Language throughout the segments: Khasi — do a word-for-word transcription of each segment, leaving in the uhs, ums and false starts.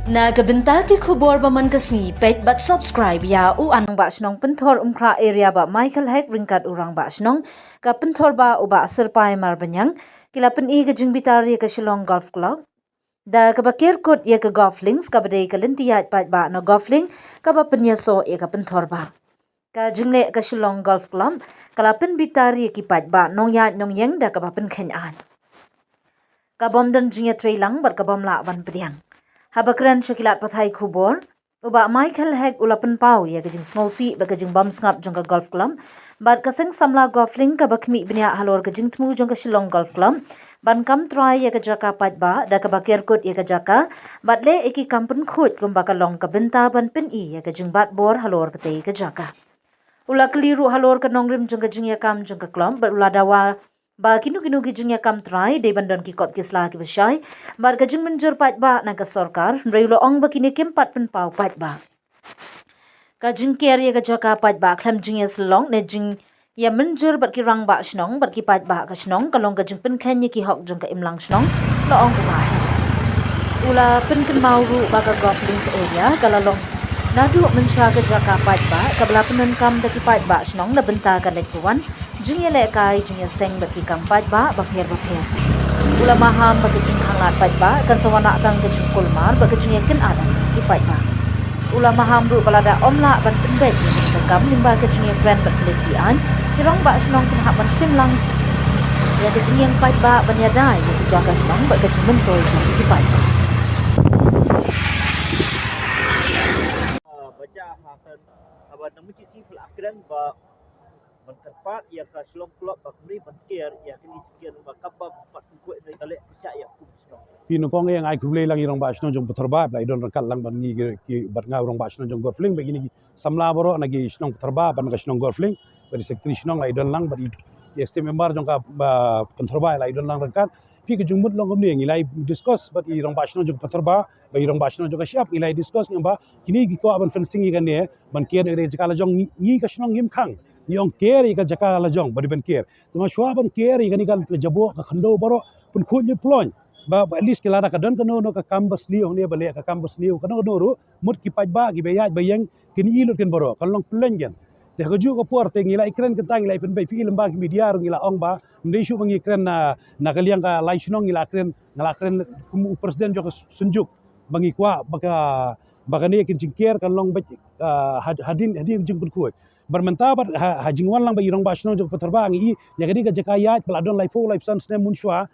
Na ka bynta ki khubor ba man ka sngi, peit bad subscribe ïa u Rangbah Shnong Pynthor Umkhrah area Bah Michael Hek ryngkat u Rangbah Shnong ka Pynthor Bah u Bah Syrpai Marbaniang ki la pyni ka jingbitar ïa ka Shillong Golf Club da kaba ker kut ïa ka Golf Links kaba dei ka lynti ïaid paidbah na Golf Link kaba pynïasoh ïa ka Pynthor Bah. Ka jingleh ka Shillong Golf Club ka la pynbitar ïa ki paidbah nongïaid nongïeng da kaba pynkheiñ aiñ. Ka bym don jingïatreilang bad ka bym lah ban pdiang. Haba kren sha ki lad pathai khubor, u Bah Michael Hek u la pynpaw ïa ka jingsngewsih bad ka jingbymsngap jong ka Golf Club bad ka seng samla Golf Link kaba khmih bniah halor ka jingthmu jong ka Shillong Golf Club ban kam trai ïa ka jaka paidbah da kaba ker kut ïa ka jaka bad leh ïa ki kam pynkhuid kumba ka long ka bynta ban pyni ïa ka jingbat bor halor katei ka jaka. U la kylli ruh halor ka nongrim jong ka jingïakam jong ka club bad u la dawa ba kino kino ki jingïakam trai dei ban don ki kot ki sla kiba shai bad ka jingmynjur paidbah na ka sorkar, hynrei u la ong ba kine kim pat pynpaw paidbah. Ka jingker ïa ka jaka paidbah khlem jingïasyllok ne jingïamynjur bad ki Rangbah Shnong bad ki paidbah ka shnong ka long ka jingpynkheiñ ïa ki hok jong ka imlang shnong, la ong u Bah Hek. U la pynkynmaw ruh ba ka Golf Links area ka la long naduh mynshuwa ka jaka paidbah kaba la pyndonkam da ki paidbah shnong na bynta ka leit ka wan, jingïalehkai, jingïaseng bad ki kam paidbah bapher bapher. U la maham ba ka jingkhanglad paidbah kan sa wan na tang ka jingkulmar bad ka jingïakynad ki paidbah. U la maham ruh ba lada ym lah ban pynbeit ïa ka kam lyngba ka jingïakren bad ka lynti aiñ, ki Rangbah Shnong kin hap ban shim lang ïa ka jingïeng paidbah ban ïada ïa ka jaka shnong bad ka jingmyntoi jong ki paidbah. Ba ja ha kan, haba na mynta shi pla kren ba ban kyrpad ïa ka Shillong Club ba kumne ban ker ïa kine ki ker ba kaba pat kynkoit ne ka leh pisa ïa kum shnong. Phi nyngkong ïa nga ai khublei lang ïa i Rangbah Shnong jong Pynthor Bah ba la i don ryngkat lang bad ngi ki, ki bad nga u Rangbah Shnong jong Golf Link bad kine ki samla baroh na ki shnong Pynthor Bah bad na ka shnong Golf Link bad i secretary shnong la i don lang bad i, i executive member jong ka ba Pynthor Bah la i don lang ryngkat. Phi ka jingmut long kumne ngi la i discuss bad i Rangbah Shnong jong Pynthor Bah bad i Rangbah Shnong jong ka shyiap ngi la i discuss ngi ba kine ki kwah ban fencing ïa kane ban ker ïa ka jaka la jong ngi, ngi ka shnong ngim khang. Ngi ong ker ïa ka jaka la jong ba dei ban ker. Te ma shuwa ban ker ïa kane ka jaboh ka khyndew baroh pynkhuid ïa ploñ. Ba, ba at least ki lada ka don kano kano ka kam ba sniew ne ba leh ka kam ba sniew kano kano ruh mut ki paidbah kiba ïaid ba ïeng kin i lut kin baroh kan long pynleng ken. Te ha kajuh ka por te ngi la i kren kynta ngi la i pynbeit phi i lyngba ki media ruh ngi la ong ba ym dei shuh ba ngi kren na, na ka liang ka lai shnong ngi la kren, nga la kren kum u president jong ka Synjuk ba ngi kwah ba ka, ba kane ka jingker kan long beit, ah, had-, hadien, hadien jingpynkhuid. Bad mynta bad ha, ha jingwan lang ba i Rangbah Shnong jong Pynthor Bah ngi i ïa kane ka jaka ïaid ba la don laiphew laiphew san snem mynshuwa.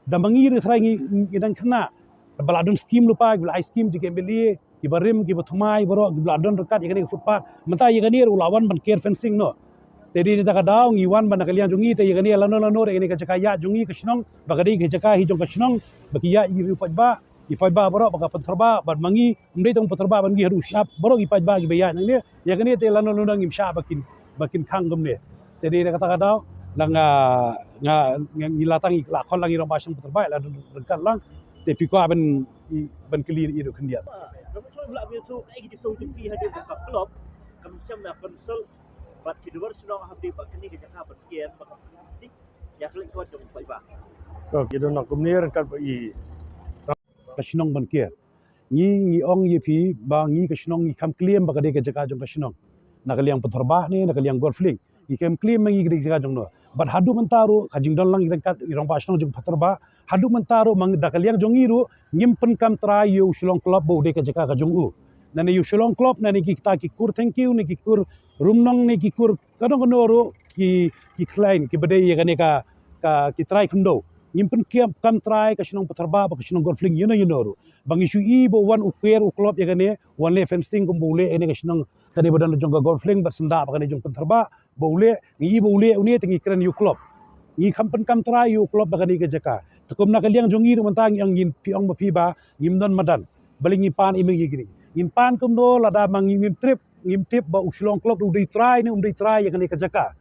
Da ma ngi ruh trai ngi, ngi dang khynnah ba la don skim lypa ba la ai skim jong ki M L A kiba rim kiba thymmai baroh kiba la don ryngkat ïa kane ka footpath. Mynta ïa kane ruh la wan ban ker fencing noh. Te dei na kata ka daw ngi wan ba na ka liang jong ngi te ïa kane lano lano ïa kane ka jaka ïaid jong ngi ka shnong ba ka dei ka jaka hi jong ka shnong ba ki ïaid ïa ki paidbah. Ki paidbah baroh ba ka Pynthor Bah bad ma ngi ym dei tang Pynthor Bah bad ngi haduh shyiap baroh ki paidbah kiba ïaid nangne. Ïa kane te lano lano ngim shah ba kin, ba kin khang kumne. Te dei na kata ka daw la nga, nga, nga ngi la tang la khot lang i Rangbah Shnong Pynthor Bah la ryngkat lang. Te phi kwah ban, ban kylli ïa i ruh khyndiat. Bad ki dorbar shnong ha bynta ba kane ka jaka ban ker ba ka ïa ka leit ka wan jong u paidbah. Ka ki don na kumne ryngkat ba i ka shnong ban ker. Ngi, ngi ong ïa phi ba ngi ka shnong ngi kam claim ba ka dei ka jaka jong ka shnong. Na ka liang Pynthor Bah ne na ka liang Golf Link ngi kam claim ba ngi ka dei ka jaka jong no. Bad haduh mynta ruh ka jingdon lang ryngkat i Rangbah Shnong jong Pynthor Bah haduh mynta ruh ma ngi da ka liang jong ngi ruh ngim pynkam trai ïa u Shillong Club ba u dei ka jaka ka jong u. Nane ïa u Shillong Club nane kita ki kur thengkiew ne ki kur rumnong ne ki kur kano kano ruh ki, ki khlain kiba dei ïa kane ka, ka ki trai khyndew. Ngim pynkam, kam trai ka shnong Pynthor Bah bad ka shnong Golf Link ïano ïano ruh. Ba ngi shu i ba u wan u ker u club ïa kane, u wan leh fencing kumba u leh ïa kane ka shnong kane ba don jong ka Golf Link bad syndah ba kane jong Pynthor Bah ba u leh, ngi i ba u leh une te ngi kren ïa u club. Ngi kam pynkam trai ïa u club da kane ka jaka. Te kum na ka liang jong ngi ruh mynta ngi ong ngin phi ong ba phi ba ngim don madan. Balei ngi pan i meng ïa kine. Ngin pan kumno lada ma ngi ngim trip, ngim tip ba u Shillong Club u dei trai ne um dei trai ïa kane ka jaka.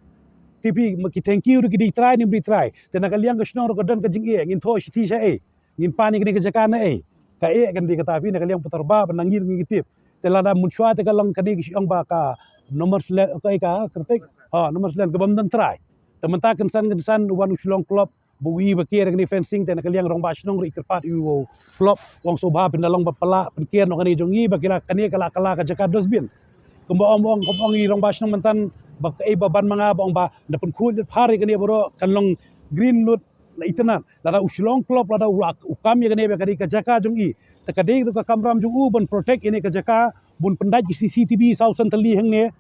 Te phi ma ki thengkiew ruh ki dei trai ne um dei trai. Te na ka liang ka shnong ruh ka don ka jingeh, ngin thoh shithi sha ei. Ngin pan ïa kane ka jaka na ei. Ka eh kan dei kata phi na ka liang Pynthor Bah bad na ngi ruh ngi tip. Te lada mynshuwa te ka long kane ka shu ong ba ka no man's land, ka, ka kyrteng. Ha, no man's land ka bym don trai. Te mynta kynsan kynsan u wan u Shillong Club ba u i ba kiar kane fencing, te na ka liang rangbah shnong ruh i kyrpad ïa u club, u ong sngewbha phin da long ba pynlah pynkiar noh kane jong i, ba ki la kane ka la kylla ka jaka dustbin. Kumba ong, ong, ong i rangbah shnong mynta ba kaei ba ban ma nga, ba ong ba da pynkhuid lut phar ïa kane baroh kan long green lut la itynnad. Lada u Shillong Club, lada u la, u kam ïa kane ba ka dei ka jaka jong i, te ka dei ruh ka kamram jong u ban protect ïa kane ka jaka, bun pyndait ki C C T V saw san tylli hangne.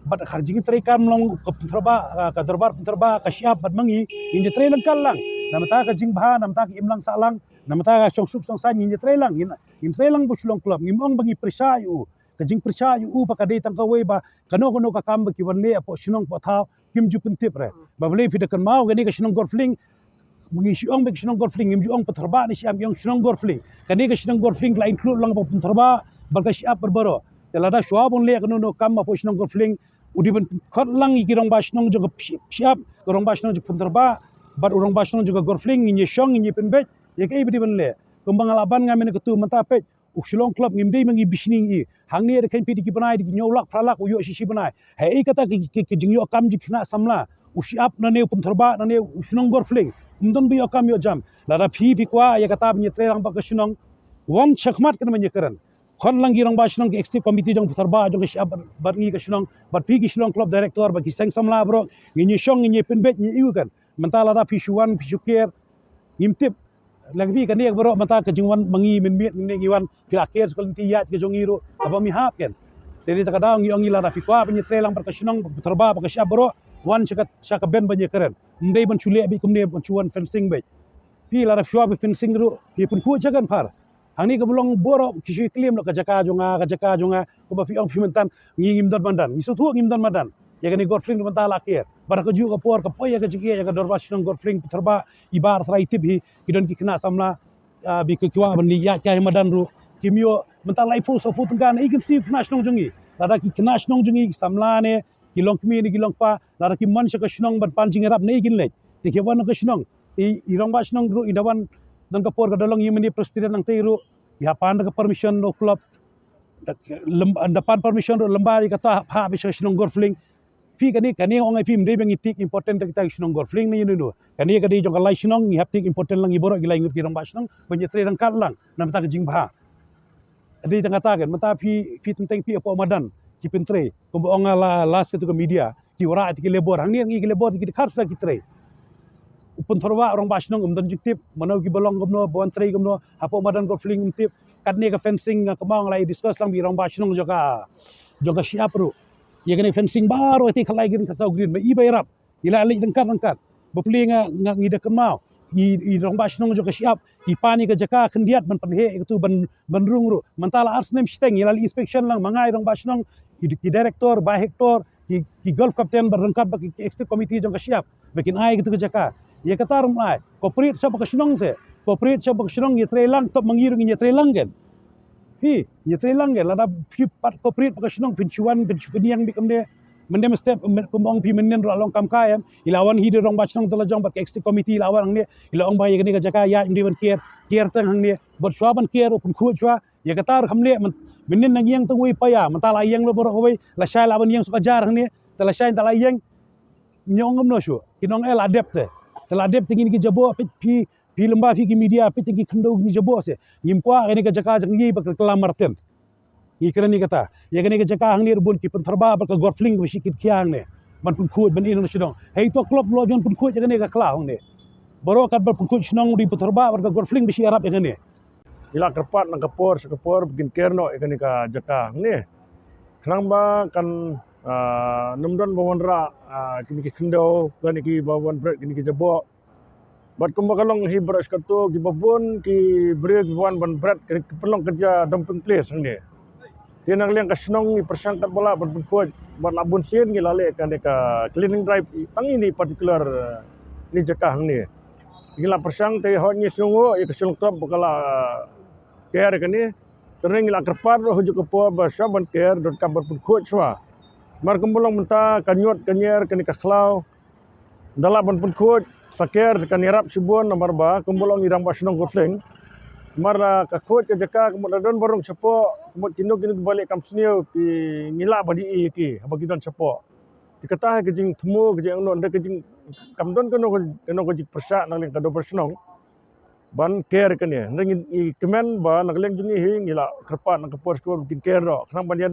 Bad ha jingïatreilang ka pyntharbah, ah, ka dorbar pyntharbah, ka shyiap bad ma ngi, ngin ïatreilang katlang. Na bynta ka jingbha, na bynta ka imlang sahlang, na bynta ka shongsuk shongsaiñ, ngin ïatreilang, ngin, ngin treilang bad u Shillong Club, ngim ong ba ngi pyrshah ïa u. Ka jingpyrshah ïa u ba ka dei tang kawei ba kano kano ka kam ba ki wan leh hapoh shnong hapoh thaw, kim ju pyntip re. Ba balei phi da kynmaw kane ka shnong Gorfling, ngi shu ong ba ka shnong Gorfling, ngim ju ong pyntharbah ne shyiap, ngi ong shnong Gorfling. Kane ka shnong Gorfling ka la include lang hapoh pyntharbah bad ka shyiap bad baroh. Te lada shuwa ban leh kano kano kam hapoh shnong Gorfling, u dei ban khot lang ïa ki rangbah shnong jong ka shyiap, ka rangbah shnong jong ka pyntharbah, bad u rangbah shnong jong ka Gorfling, ngin ïashong, ngin ïapynbeit ïa kaei ba dei ban leh. Kumba nga la ban, nga mynta katu mynta peit, u Shillong Club ngim dei ma ngi bishni ïa i. Hangne da kheiñ phi da ki bnai, da ki hynñiew lak phra lak u ïoh shi shi bnai. Hei kata ki, ki, ki jingïoh kam jingkhynnah samla, u shyiap nangne, u pyntharbah nangne, u shnong Gorfling, ym don ba ïoh kam ïoh jam. Lada phi phi kwah ïa kata ban ïatreilang bad ka shnong, wan shakhmat kan ban ïakren. Khot lang ki rangbah shnong, ki executive committee jong pyntharbah jong ka shyiap bad, bad ngi ka shnong, bad phi ki Shillong Club director, bad ki seng samla baroh, ngin ïashong, ngin ïapynbeit, ngin ïa ïoh kan. Mynta lada phi shu wan, phi shu kiar, ngim tip. Lada phi kane baroh mynta ka jingwan ma ngi mynmiet ngi, ngi wan, phi la kiar sha ka lynti ïaid ka jong ngi ruh kaba mi hap kan. Te dei ta ka daw ngi ong ngi, lada phi kwah ban ïatreilang bad ka shnong, bad ka pyntharbah, bad ka shyiap baroh, wan sha ka, sha ka bench ban ïakren. Ym dei ban shu leh beit kumne, ban shu wan fencing beit. Phi lada phi shu wan fencing ruh, phi pynkhuid sha kan phar. Hangne kaba long baroh ki shu claim la ka jaka jong nga, ka jaka jong nga, kumba phi ong phi mynta, ngi ngim don madan, ngi sngewthuh ngim don madan. Ïa kane Gorfling mynta la kiar. Bad ha kajuh ka por ka poi ïa ka jingeh ïa ka dorbar shnong Gorfling pyntharbah, i Bah Trai tip hi, ki don ki khynnah samla, ah, ba ki kwah ban leit ïaid kai madan ruh, kim ïoh. Mynta laiphew sawphew tyngka, i kynsi khynnah shnong jong ngi. Lada ki khynnah shnong jong ngi, ki samla ne ki longkmie ne ki longkpa, lada kim wan sha ka shnong ban pan jingïarap, ne kin leit. Te ki wan ka shnong, i, i rangbah shnong ruh i da wan, don ka por ka da long i mini president nangtei ruh, i hap pan da ka permission ruh club, da, lem-, da pan permission ruh lem bad ïa kata hap, hap sha shnong Gorfling. Phi kane, kane ong ai phi, ym dei ba ngi take important da kita shnong Gorfling ne ïa no no. Kane ka dei jong ka lai shnong, ngi hap take important lang ïa baroh ki lai ngut ki rangbah shnong ban ïatrei ryngkat lang na bynta ka jingbha. Dei tang kata kan, mynta phi, phi teng teng phi hapoh madan ki pyntrei. Kumba ong nga la last katu ka media, ki wanrah ïa ki labour, hangne ngi ki labour ki dkhar shuwa ki trei. U pyntharbah, u rangbah shnong um don jingtip, mano kiba long kumno, ba wan trei kumno hapoh madan Gorfling um tip. Katne ka fencing nga kynmaw nga la ïa discuss lang bad i rangbah shnong jong ka, jong ka shyiap ruh. Ïa kane fencing baroh te khalai green, kata green, ma i ba ïarap. I la leit ryngkat ryngkat. Bapli nga, nga ngi da kynmaw, i, i rangbah shnong jong ka shyiap i pan ïa ka jaka khyndiat ban pynheh ïa katu ban, ban rung ruh. Mynta la ar snem shiteng i la leit inspection lang, ma nga, i rangbah shnong, i, i director, Bah Hector, ki, ki golf captain bad ryngkat bad ki, ki executive committee jong ka shyiap ba kin ai ïa katu ka jaka. Ïa kata ruh ym ai. Cooperate shuwa bad ka shnong se. Cooperate shuwa bad ka shnong, ïatrei lang, top ma ngi ruh ngin ïatrei lang kan. Phi, ïatrei lang kan, lada phi pat cooperate bad ka shnong, phin shu wan, phin shu pynïeng beit kumne. Mynne mynstep, mynne kum ong phi mynne ruh la long kam kai em. I la wan hi da i rangbah shnong te la jong bad ka executive committee i la wan hangne. I la ong ba ïa kane ka jaka ïaid ym dei ban kiar, kiar tang hangne. Bad shuwa ban kiar ruh pynkhuid shuwa. Ïa kata ruh kam leh, myn-, mynne nang ïeng tang wei paia, mynta la ïeng ruh baroh kawei, lashai lah ban ïeng sha ka jar hangne. Te lashai te la ïeng. Ngi ong kumno shuh. Ki nong eh la dep te. Te la dep te ngin ki jaboh, peit phi, phi lem bad phi ki media, peit ki khyndew ki jaboh se. Ngim kwah kane ka jaka jong ngi ba ka kylla marten. Ngi kren ïa kata. Ïa kane ka jaka hangne ruh bun ki pyntharbah bad ka Gorfling ba shi kit khia hangne. Ban pynkhuid ban ïeng na shnong. Hei to club lo jon pynkhuid ïa kane ka khla hangne. Baroh kat ban pynkhuid shnong ruh pyntharbah bad ka Gorfling ba shi ïarap ïa kane. I la kyrpad na ka por sha ka por ba kin ker noh ïa kane ka jaka hangne. Khnang ba kan, ah, nym don ba wanrah, ah, kine ki khyndew, kine ki ba wan bret kine ki jaboh. Bad kumba ka long hi baroh shi katta kiba bun ki briew kiba wan ban bret, ki pynlong ka jia dumping place hangne. Te na ka liang ka shnong ngi pyrshang katba lah ban pynkhuid, bad la bun sien ngi la leh kane ka cleaning drive tang ine particular, eh, ne jaka hangne. Ngi la pyrshang te hooid ngi sngewnguh ïa ka Shillong Club ba ka la, eh, ker kane. Te ngi la kyrpad ruh ha kajuh ka por ba shuwa ban ker, donkam ban pynkhuid shuwa. Namar kumba long mynta ka ñiut ka ñier kane ka khlaw, da lah ban pynkhuid sa ker kan ïarap shibun namar ba kumba long i rangbah shnong Gorfling. Namar, ah, ka khuid ka jaka kumba da don ba rung shapoh, kumba kino kino kiba leh kam sniew ki ngi lah ban ïohi ïa ki haba ki don shapoh. Te kata hi ka jingthmu, ka jingangnud, hynrei ka jing kam don kano ka, kano ka jingpyrshah na ka liang ka dorbar shnong ban ker kane. Hynrei ngi, ngi kmen ba na ka liang jong ngi hi ngi la kyrpad na ka por sha ka por ba kin ker doh. Khnang ban ïa